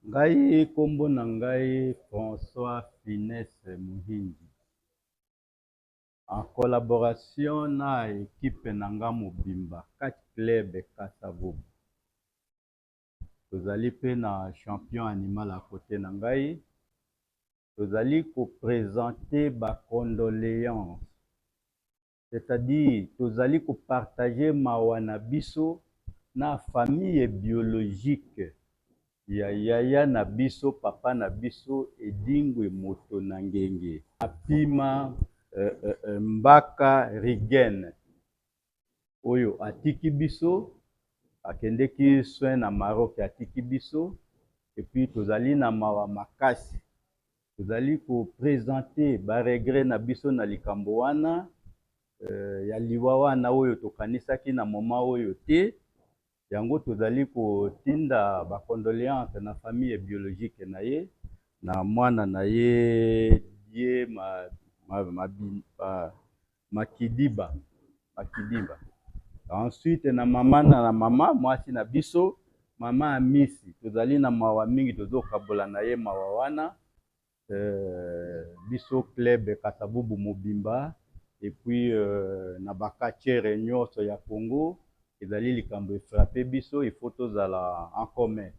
Ngai, nkombo na ngai François Finesse Muhindi, en collaboration na équipe na nga mobimba, Catch Club Kasavubu. Tozali mpe na champion animal à côté na ngai. Tozali koprésenter bacondoléance, c'est-à-dire tozali kopartager mawa na biso na famille biologique ya yaya na biso, papa na biso Edingwe Moto na Ngenge Apima Mbaka Rigen, oyo atiki biso, akendeki soin na Maroc, atiki biso. Et puis tozali na mawa makasi, tozali koprésenter baregret na biso na likambo wana ya liwa wana oyo tokanisaki na moment oyo te. Yango tozali kotinda bacondoléance na famille biologique na ye, na mwana na ye die ma, ma, ma, ma, Makidiba Makidiba, ensuite na mama na mama mwasi na biso, mama Amisi. Tozali na mawa mingi, tozokabola na ye mawa wana, biso club Kasavubu mobimba, et puis na bacatcheurs nyonso ya Congo. Ezali likambo efrapper biso, il faut tozala en commun.